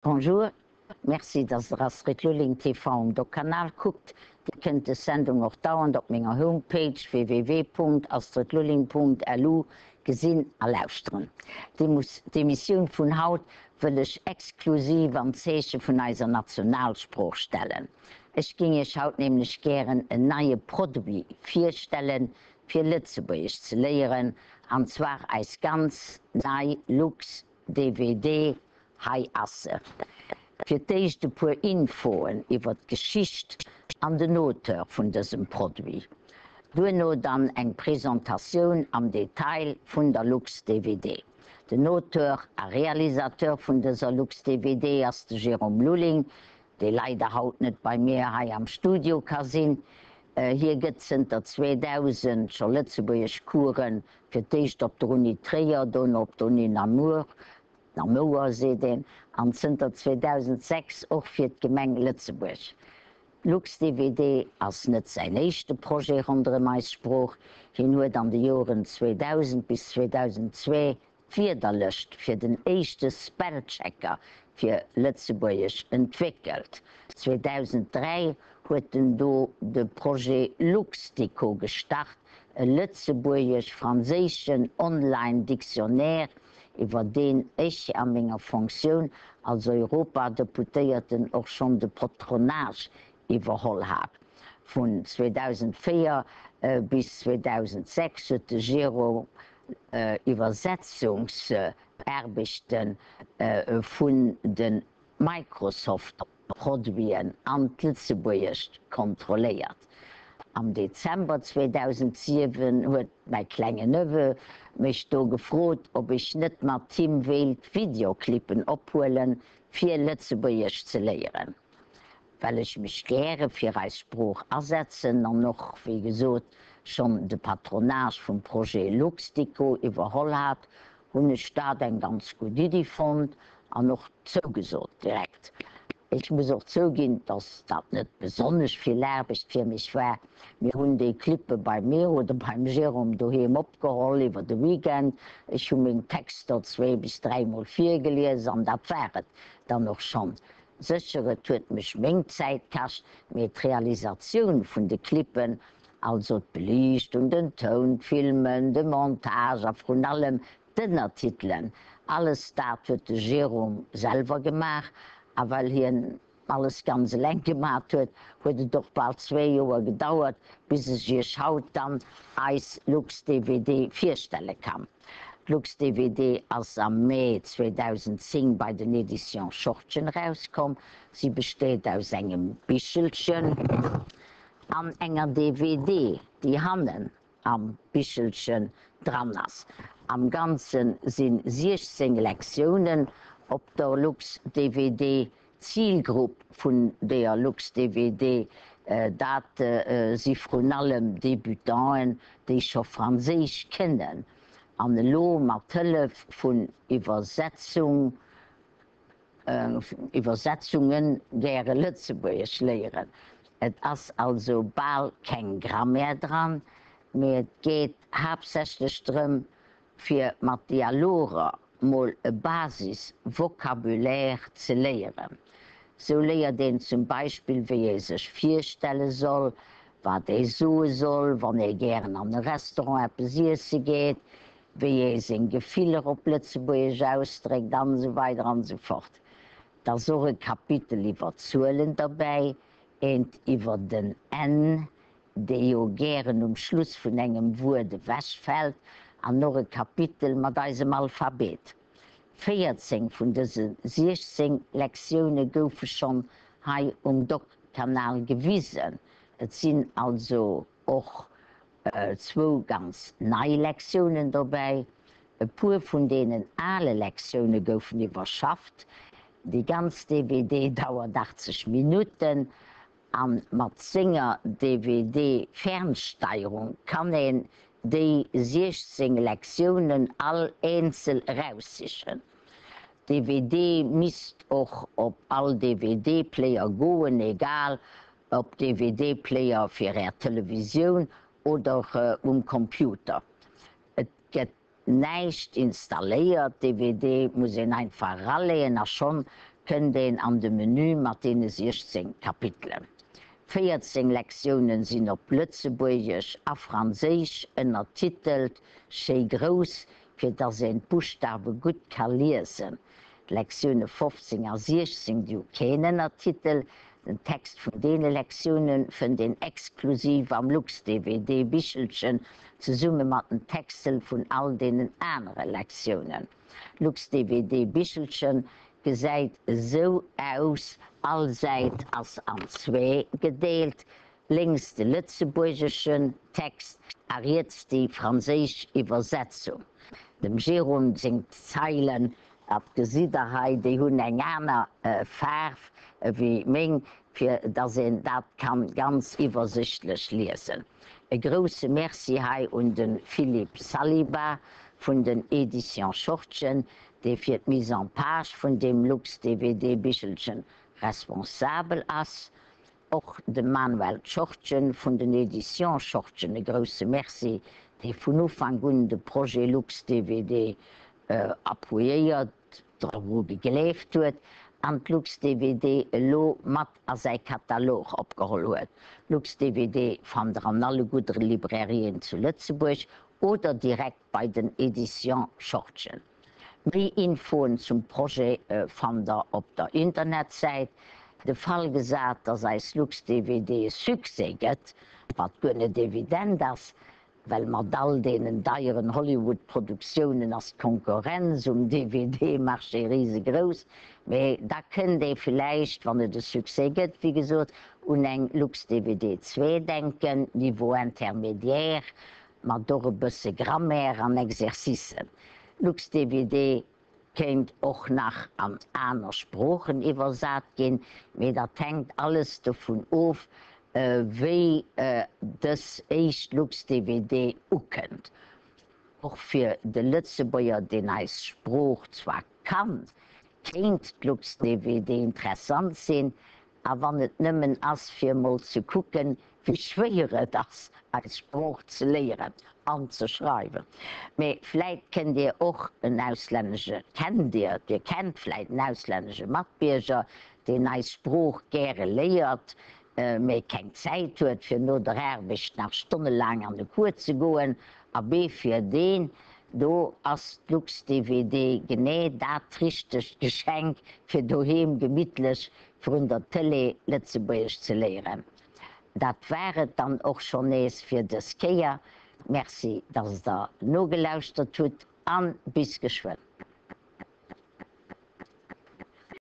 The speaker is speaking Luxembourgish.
Bonjour, merci dass der Astrid Lulling TV um Doc-Kanal kuckt. Dir kënnt des Sendung och dauernd op menger Homepage www.astridlulling.lu gesinn a lauschteren. D'Emissioun vun haut wëll ech exklusiv am Zeeche vun eiser Nationalsprooch stellen. Ech géing iech haut nämlech gären en neie Produit virstellen fir Lëtzebuergesch ze léieren, an zwar eis ganz nei Lux DVD, hei ass se. Fir d'éischt e puer Infoen iwwer d'Geschicht an den Auteur vun dësem Produit. Duerno dann eng Presentatioun am Detail vun der Lux-DVD. Den Auteur a Realisateur vun dëser Lux-DVD ass de Jérôme Lulling, dee leider haut net bei mir hei am Studio ka sinn. Hie gëtt zënter 2000 scho Lëtzebuergesch-Coursen, fir d'éischt op der Uni Tréier, dono op der Uni Namur, Namouer seet een, an zënter 2006 och fir d'Gemeng Lëtzebuerg. LuxDVD ass net säin éischte Projet ronderëm eis Sprooch. Hien huet an de Joren 2000 bis 2002 d'Wierderlëscht fir den éischte Spellchecker fir Lëtzebuergesch entwéckelt. 2003 huet en do de Projet LuxDico gestart, e lëtzebuergesch-franséischen Online-Dictionnaire, iwwer deen ech a menger Fonctioun als Europadeputéierten och schonn de Patronage iwwerholl hat. Vun 2004 bis 2006 huet de Jérôme Iwwersetzungsaarbechte vun de Microsoft-Produiten an d'Lëtzebuergescht kontrolléiert. Am Dezember 2007 huet mäi klenge Neveu mech do gefrot, ob ech net mat him wéilt Videoclippen ophuelen, fir Lëtzebuergesch ze léieren. Well ech mech gäre fir eis Sprooch asetzen an och, wéi gesot, schonn de Patronage vum Projet Luxdico iwwerholl hat, hunn ech dat eng ganz gutt Iddi fonnt an och zougesot direkt. Ech muss och zouginn, dass dat net besonnesch vill Aarbecht fir mech war. Mir hunn déi Clippe bei mir oder beim Jérôme doheem opgeholl iwwer de Weekend. Ech hu meng Texter zwee bis dräimol virgelies an dat war et dann och schonn. Sécher, et huet mech meng Zäit kascht, mee d'Realisatioun vun de Clippen, also d'Beliichtung, den Toun, d'Filmen, de Montage a vrun allem d'Ënnertitelen, alles dat huet de Jérôme selwer gemaach. A well hien alles ganz eleng gemat huet, huet et och bal zwee Joer gedauert, bis ech iech haut dann eis Lux-DVD virstelle kann. D'Lux-DVD ass am Mee 2010 bei den Editions Schortgen erauskomm. Si besteet aus engem Bichelchen an enger DVD, déi hannen am Bichelchen dran ass. Am Ganze si 16 Lektiounen op der Lux-DVD. D'Zilgrupp vun deeër Lux-DVD, dat si vrun allem Debutanten, déi scho Franséisch kennen an elo mat Hëllef vun Iwwersetzung, Iwwersetzunge gäre Lëtzebuergesch léieren. Et ass also bal keng Grammaire dran, mee et geet haaptsächlech drëm, fir mat Dialoger mol e Basis-Vocabulaire ze léieren. Sou léiert een zum Beispill wéi ee sech virstelle soll, wat ee soe soll, wann ee gären an e Restaurant eppes iesse geet, wéi ee seng Gefiller op Lëtzebuergesch ausdréckt an esou weider an esou fort. Et ass och e Kapitel iwwer Zuelen derbäi, eent iwwer den N, dee jo gären um Schluss vun engem Wuert ewechfält, an och e Kapitel mat eisem Alphabet. 14 vun dëse 16 Lektioune goufe schonn hei um Doc-Kanal gewisen. Et sinn also och zwou ganz nei Lektiounen dobäi. E puer vun deenen ale Lektioune goufen iwwerschafft. Déi ganz DVD dauert 80 Minutten An mat senger DVD Fernsteierung kann een déi 16 Lektiounen all eenzel eraussichen. DVD misst och op all DVD Player goen, egal op DVD Player fir är Televisioun oder um Computer. Et gett. näischt installéiert, d'DVD muss een einfach eraleeën a schonn kënnt een an de Menü mat deene 16 Kapitelen. 14 Lektiounen sinn op Lëtzebuergesch a Franséisch ënnertitelt, schéi grouss, fir dass een d'Buschtawe gutt ka liesen. D'Lektioune 15 a 16, déi hu keen Ënnertitel. Den Text vun deene Lektioune fënnt een exklusiv am Lux-DVD-Bichelchen, zesumme mat den Textel vun all deenen anere Lektiounen. D'Lux-DVD-Bichelchen gesäit esou aus, All Säit ass an zwee gedeelt, Lénks de lëtzebuergeschen Text a riets déi franséisch Iwwersetzung. Dem Jérôme seng Zeilen, dat gesitt der hei, déi hunn eng aner Faarf ewéi meng, fir dass een dat kann ganz iwwersichtlech liesen. E grousse Merci hei un de Philippe Saliba vun den Editions Schortgen, dee fir d'Mise en page vun deem Lux-DVD-Bichelchen responsabel ass. Och dem Manuel Schortgen vun den Editions Schortgen e grousse Merci, dee vun Ufank un de Projet Lux-DVD appuyéiert, dru gegleeft huet an d'Lux-DVD elo mat a säi Katalog opgeholl huet. Lux-DVD fannt der an alle gudder Librairien zu Lëtzebuerg oder direkt bei den Editions Schortgen. Méi Infoen zum Projet fannt der op der Internetsäit. De Fall gesat, dass eis Lux-DVD e Succès gëtt, wat guer net evident ass, well mat all deenen deieren Hollywood-Produktiounen ass d'Konkurrenz um DVD-Marché risegrouss, mee da kënnt ee villäicht, wann et e Succès gëtt, wéi gesot, un eng Lux-DVD 2 denken, Niveau intermédiaire, Mat och e bësse Grammaire an Exercicen. LuxDVD kéint och nach an aner Sproochen iwwersat ginn, mee dat hänkt alles dovun of, wéi dës éischt LuxDVD ukënnt. Och fir de Lëtzebuerger, deen eis Sprooch zwar kann, kéint d'LuxDVD interessant sinn, A wann et nëmmen ass fir emol ze kucken, wéi schwéier et ass, eis Sprooch ze léieren an ze schreiwen. Mee vläit kennt Dir och en auslännesche, kennt Dir, Dir kennt vläit en auslännesche Matbierger, deen eis Sprooch gäre léiert, mee keng Zäit huet, fir no der Aarbecht nach stonnelaang an e Cours ze goen. Abee, fir deen do ass d'Lux-DVD genee dat richtegt Geschenk, fir doheem gemittlech vrun der Tëlee Lëtzebuergesch ze léieren. Dat war et dann och schonn nees fir dës Kéier. Merci, dass der nogelauschtert hutt a bis geschwënn.